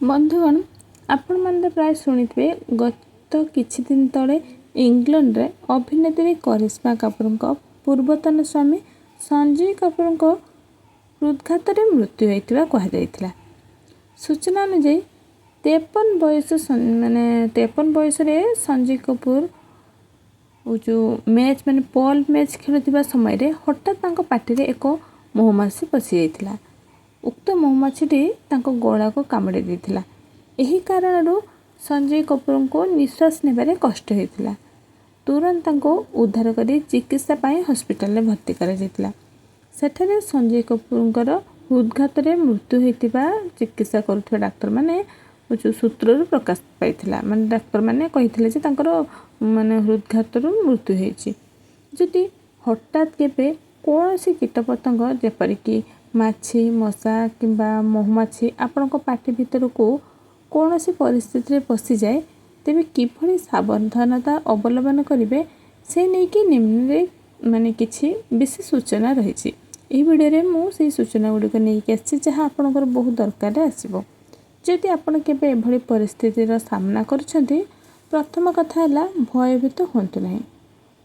ବନ୍ଧୁଗଣ, ଆପଣମାନେ ତ ପ୍ରାୟ ଶୁଣିଥିବେ, ଗତ କିଛି ଦିନ ତଳେ ଇଂଲଣ୍ଡରେ ଅଭିନେତ୍ରୀ କରିଶ୍ମା କପୁରଙ୍କ ପୂର୍ବତନ ସ୍ୱାମୀ ସଞ୍ଜୟ କପୁରଙ୍କ ହୃଦଘାତରେ ମୃତ୍ୟୁ ହୋଇଥିବା କୁହାଯାଇଥିଲା। ସୂଚନା ଅନୁଯାୟୀ 53 ବୟସ, ମାନେ 53 ବୟସରେ ସଞ୍ଜୟ କପୁର ଯେଉଁ ମ୍ୟାଚ୍, ମାନେ ବଲ୍ ମ୍ୟାଚ୍ ଖେଳୁଥିବା ସମୟରେ ହଠାତ୍ ତାଙ୍କ ପାଟିରେ ଏକ ମହୁମାଛି ପଶିଯାଇଥିଲା। ଉକ୍ତ ମହୁମାଛିଟି ତାଙ୍କ ଗଳାକୁ କାମୁଡ଼ି ଦେଇଥିଲା। ଏହି କାରଣରୁ ସଞ୍ଜୟ କପୁରଙ୍କୁ ନିଶ୍ୱାସ ନେବାରେ କଷ୍ଟ ହୋଇଥିଲା। ତୁରନ୍ତ ତାଙ୍କୁ ଉଦ୍ଧାର କରି ଚିକିତ୍ସା ପାଇଁ ହସ୍ପିଟାଲରେ ଭର୍ତ୍ତି କରାଯାଇଥିଲା। ସେଠାରେ ସଞ୍ଜୟ କପୁରଙ୍କର ହୃଦଘାତରେ ମୃତ୍ୟୁ ହୋଇଥିବା ଚିକିତ୍ସା କରୁଥିବା ଡାକ୍ତରମାନେ ଯେଉଁ ସୂତ୍ରରୁ ପ୍ରକାଶ ପାଇଥିଲା। ମାନେ ଡାକ୍ତରମାନେ କହିଥିଲେ ଯେ ତାଙ୍କର ମାନେ ହୃଦଘାତରୁ ମୃତ୍ୟୁ ହୋଇଛି। ଯଦି ହଠାତ୍ କେବେ କୌଣସି କୀଟପତଙ୍ଗ, ଯେପରିକି ମାଛି, ମଶା କିମ୍ବା ମହୁମାଛି ଆପଣଙ୍କ ପାଟି ଭିତରକୁ କୌଣସି ପରିସ୍ଥିତିରେ ପଶିଯାଏ, ତେବେ କିଭଳି ସାବଧାନତା ଅବଲମ୍ବନ କରିବେ ସେ ନେଇକି ନିମ୍ନରେ ମାନେ କିଛି ବିଶେଷ ସୂଚନା ରହିଛି। ଏହି ଭିଡ଼ିଓରେ ମୁଁ ସେଇ ସୂଚନା ଗୁଡ଼ିକ ନେଇକି ଆସିଛି, ଯାହା ଆପଣଙ୍କର ବହୁତ ଦରକାରରେ ଆସିବ ଯଦି ଆପଣ କେବେ ଏଭଳି ପରିସ୍ଥିତିର ସାମ୍ନା କରୁଛନ୍ତି। ପ୍ରଥମ କଥା ହେଲା, ଭୟଭୀତ ହୁଅନ୍ତୁ ନାହିଁ।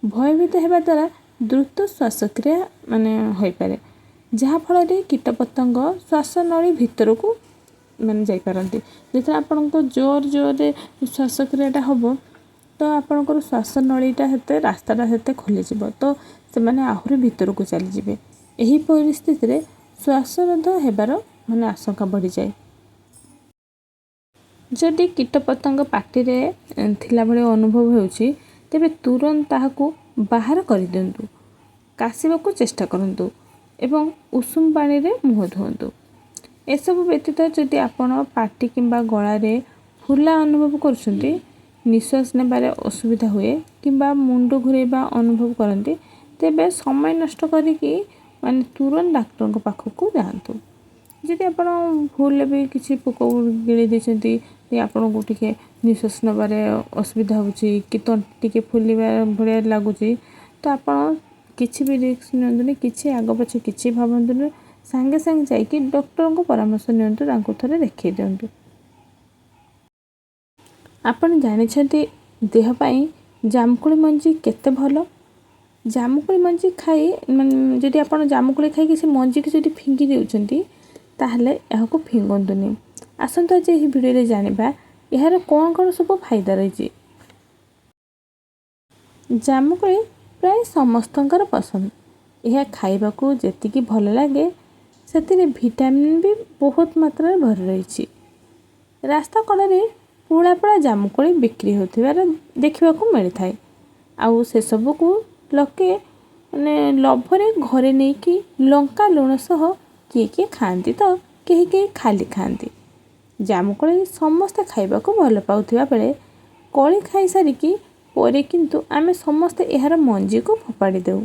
ଭୟଭୀତ ହେବା ଦ୍ୱାରା ଦ୍ରୁତ ଶ୍ୱାସକ୍ରିୟା ମାନେ ହୋଇପାରେ, ଯାହାଫଳରେ କୀଟପତଙ୍ଗ ଶ୍ୱାସନଳୀ ଭିତରକୁ ମାନେ ଯାଇପାରନ୍ତି। ଯେତେବେଳେ ଆପଣଙ୍କ ଜୋର ଜୋରରେ ଶ୍ୱାସକ୍ରିୟାଟା ହେବ, ତ ଆପଣଙ୍କର ଶ୍ୱାସନଳୀଟା ସେତେ ରାସ୍ତାଟା ସେତେ ଖୋଲିଯିବ, ତ ସେମାନେ ଆହୁରି ଭିତରକୁ ଚାଲିଯିବେ। ଏହି ପରିସ୍ଥିତିରେ ଶ୍ୱାସରୋଧ ହେବାର ମାନେ ଆଶଙ୍କା ବଢ଼ିଯାଏ। ଯଦି କୀଟପତଙ୍ଗ ପାଟିରେ ଥିଲା ଭଳି ଅନୁଭବ ହେଉଛି, ତେବେ ତୁରନ୍ତ ତାହାକୁ ବାହାର କରିଦିଅନ୍ତୁ। କାଶିବାକୁ ଚେଷ୍ଟା କରନ୍ତୁ ଏବଂ ଉଷୁମ ପାଣିରେ ମୁହଁ ଧୁଅନ୍ତୁ। ଏସବୁ ବ୍ୟତୀତ ଯଦି ଆପଣ ପାଟି କିମ୍ବା ଗଳାରେ ଫୁଲା ଅନୁଭବ କରୁଛନ୍ତି, ନିଶ୍ୱାସ ନେବାରେ ଅସୁବିଧା ହୁଏ କିମ୍ବା ମୁଣ୍ଡ ଘୁରାଇବା ଅନୁଭବ କରନ୍ତି, ତେବେ ସମୟ ନଷ୍ଟ କରିକି ମାନେ ତୁରନ୍ତ ଡାକ୍ତରଙ୍କ ପାଖକୁ ଯାଆନ୍ତୁ। ଯଦି ଆପଣ ଭୁଲରେ ବି କିଛି ପୋକ ଗିଳି ଦେଇଛନ୍ତି, ଆପଣଙ୍କୁ ଟିକେ ନିଶ୍ୱାସ ନେବାରେ ଅସୁବିଧା ହେଉଛି କି ତଣ୍ଟି ଟିକେ ଫୁଲିବା ଭଳିଆ ଲାଗୁଛି, ତ ଆପଣ କିଛି ବି ରିସ୍କ ନିଅନ୍ତୁନି, କିଛି ଆଗ ପଛ କିଛି ଭାବନ୍ତୁନି। ସାଙ୍ଗେ ସାଙ୍ଗେ ଯାଇକି ଡକ୍ଟରଙ୍କ ପରାମର୍ଶ ନିଅନ୍ତୁ, ତାଙ୍କୁ ଥରେ ଦେଖାଇ ଦିଅନ୍ତୁ। ଆପଣ ଜାଣିଛନ୍ତି ଦେହ ପାଇଁ ଜାମୁକୋଳି ମଞ୍ଜି କେତେ ଭଲ? ଜାମୁକୋଳି ମଞ୍ଜି ଖାଇ, ମାନେ ଯଦି ଆପଣ ଜାମୁକୋଳି ଖାଇକି ସେ ମଞ୍ଜିକି ଯଦି ଫିଙ୍ଗି ଦେଉଛନ୍ତି, ତାହେଲେ ଏହାକୁ ଫିଙ୍ଗନ୍ତୁନି। ଆସନ୍ତୁ ଆଜି ଏହି ଭିଡ଼ିଓରେ ଜାଣିବା ଏହାର କ'ଣ କ'ଣ ସବୁ ଫାଇଦା ରହିଛି। ଜାମୁକୋଳି ପ୍ରାୟ ସମସ୍ତଙ୍କର ପସନ୍ଦ। ଏହା ଖାଇବାକୁ ଯେତିକି ଭଲ ଲାଗେ, ସେଥିରେ ଭିଟାମିନ୍ ବି ବହୁତ ମାତ୍ରାରେ ଭରି ରହିଛି। ରାସ୍ତା କଡ଼ରେ ପୁଳା ପୁଳା ଜାମୁକୋଳି ବିକ୍ରି ହେଉଥିବାର ଦେଖିବାକୁ ମିଳିଥାଏ। ଆଉ ସେସବୁକୁ ଲୋକେ ମାନେ ଲୋଭରେ ଘରେ ନେଇକି ଲଙ୍କା ଲୁଣ ସହ କିଏ କିଏ ଖାଆନ୍ତି ତ କେହି କେହି ଖାଲି ଖାଆନ୍ତି। ଜାମୁକୋଳି ସମସ୍ତେ ଖାଇବାକୁ ଭଲ ପାଉଥିବା ବେଳେ କୋଳି ଖାଇସାରିକି ପରେ କିନ୍ତୁ ଆମେ ସମସ୍ତେ ଏହାର ମଞ୍ଜିକୁ ଫୋପାଡ଼ି ଦେଉ।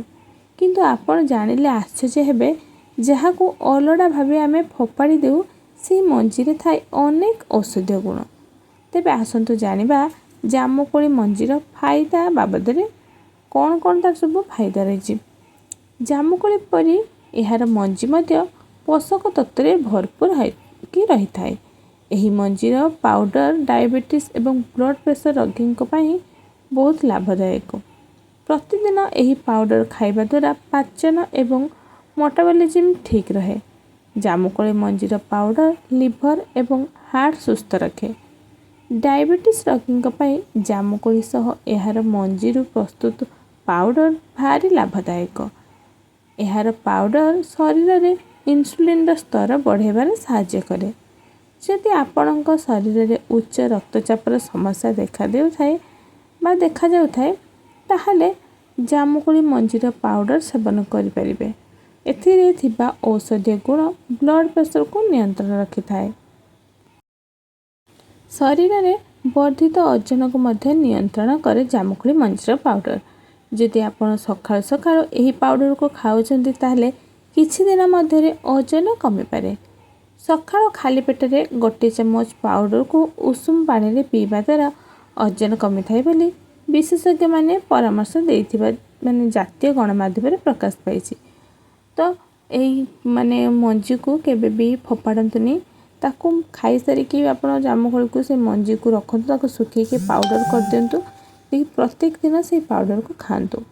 କିନ୍ତୁ ଆପଣ ଜାଣିଲେ ଆଶ୍ଚର୍ଯ୍ୟ ହେବେ, ଯାହାକୁ ଅଲୋଡ଼ା ଭାବେ ଆମେ ଫୋପାଡ଼ି ଦେଉ, ସେହି ମଞ୍ଜିରେ ଥାଏ ଅନେକ ଔଷଧୀୟ ଗୁଣ। ତେବେ ଆସନ୍ତୁ ଜାଣିବା ଜାମୁକୋଳି ମଞ୍ଜିର ଫାଇଦା ବାବଦରେ, କ'ଣ କ'ଣ ତାର ସବୁ ଫାଇଦା ରହିଛି। ଜାମୁକୋଳି ପରି ଏହାର ମଞ୍ଜି ମଧ୍ୟ ପୋଷକ ତତ୍ତ୍ୱରେ ଭରପୁର ହୋଇକି ରହିଥାଏ। ଏହି ମଞ୍ଜିର ପାଉଡ଼ର ଡାଇବେଟିସ୍ ଏବଂ ବ୍ଲଡ଼ ପ୍ରେସର ରୋଗୀଙ୍କ ପାଇଁ ବହୁତ ଲାଭଦାୟକ। ପ୍ରତିଦିନ ଏହି ପାଉଡ଼ର ଖାଇବା ଦ୍ୱାରା ପାଚନ ଏବଂ ମେଟାବଲିଜିମ୍ ଠିକ୍ ରହେ। ଜାମୁକୋଳି ମଞ୍ଜିର ପାଉଡ଼ର ଲିଭର ଏବଂ ହାର୍ଟ ସୁସ୍ଥ ରଖେ। ଡାଇବେଟିସ୍ ରୋଗୀଙ୍କ ପାଇଁ ଜାମୁକୋଳି ସହ ଏହାର ମଞ୍ଜିରୁ ପ୍ରସ୍ତୁତ ପାଉଡ଼ର ଭାରି ଲାଭଦାୟକ। ଏହାର ପାଉଡ଼ର ଶରୀରରେ ଇନ୍ସୁଲିନର ସ୍ତର ବଢ଼ାଇବାରେ ସାହାଯ୍ୟ କରେ। ଯଦି ଆପଣଙ୍କ ଶରୀରରେ ଉଚ୍ଚ ରକ୍ତଚାପର ସମସ୍ୟା ଦେଖାଦେଉଥାଏ ବା ଦେଖାଯାଉଥାଏ, ତାହେଲେ ଜାମୁକୋଳି ମଞ୍ଜିର ପାଉଡ଼ର ସେବନ କରିପାରିବେ। ଏଥିରେ ଥିବା ଔଷଧୀୟ ଗୁଣ ବ୍ଲଡ଼ ପ୍ରେସରକୁ ନିୟନ୍ତ୍ରଣ ରଖିଥାଏ। ଶରୀରରେ ବର୍ଦ୍ଧିତ ଓଜନକୁ ମଧ୍ୟ ନିୟନ୍ତ୍ରଣ କରେ ଜାମୁକୋଳି ମଞ୍ଜିର ପାଉଡ଼ର। ଯଦି ଆପଣ ସକାଳୁ ସକାଳୁ ଏହି ପାଉଡ଼ରକୁ ଖାଉଛନ୍ତି, ତାହେଲେ କିଛି ଦିନ ମଧ୍ୟରେ ଓଜନ କମିପାରେ। ସକାଳୁ ଖାଲି ପେଟରେ 1 ଚାମଚ ପାଉଡ଼ରକୁ ଉଷୁମ ପାଣିରେ ପିଇବା ଦ୍ୱାରା ଓଜନ କମିଥାଏ ବୋଲି ବିଶେଷଜ୍ଞମାନେ ପରାମର୍ଶ ଦେଇଥିବା ମାନେ ଜାତୀୟ ଗଣମାଧ୍ୟମରେ ପ୍ରକାଶ ପାଇଛି। ତ ଏଇ ମାନେ ମଞ୍ଜିକୁ କେବେ ବି ଫୋପାଡ଼ନ୍ତୁନି। ତାକୁ ଖାଇସାରିକି ଆପଣ ଜାମୁକୋଳିକୁ ସେ ମଞ୍ଜିକୁ ରଖନ୍ତୁ, ତାକୁ ଶୁଖେଇକି ପାଉଡ଼ର କରିଦିଅନ୍ତୁ। ପ୍ରତ୍ୟେକ ଦିନ ସେଇ ପାଉଡ଼ରକୁ ଖାଆନ୍ତୁ।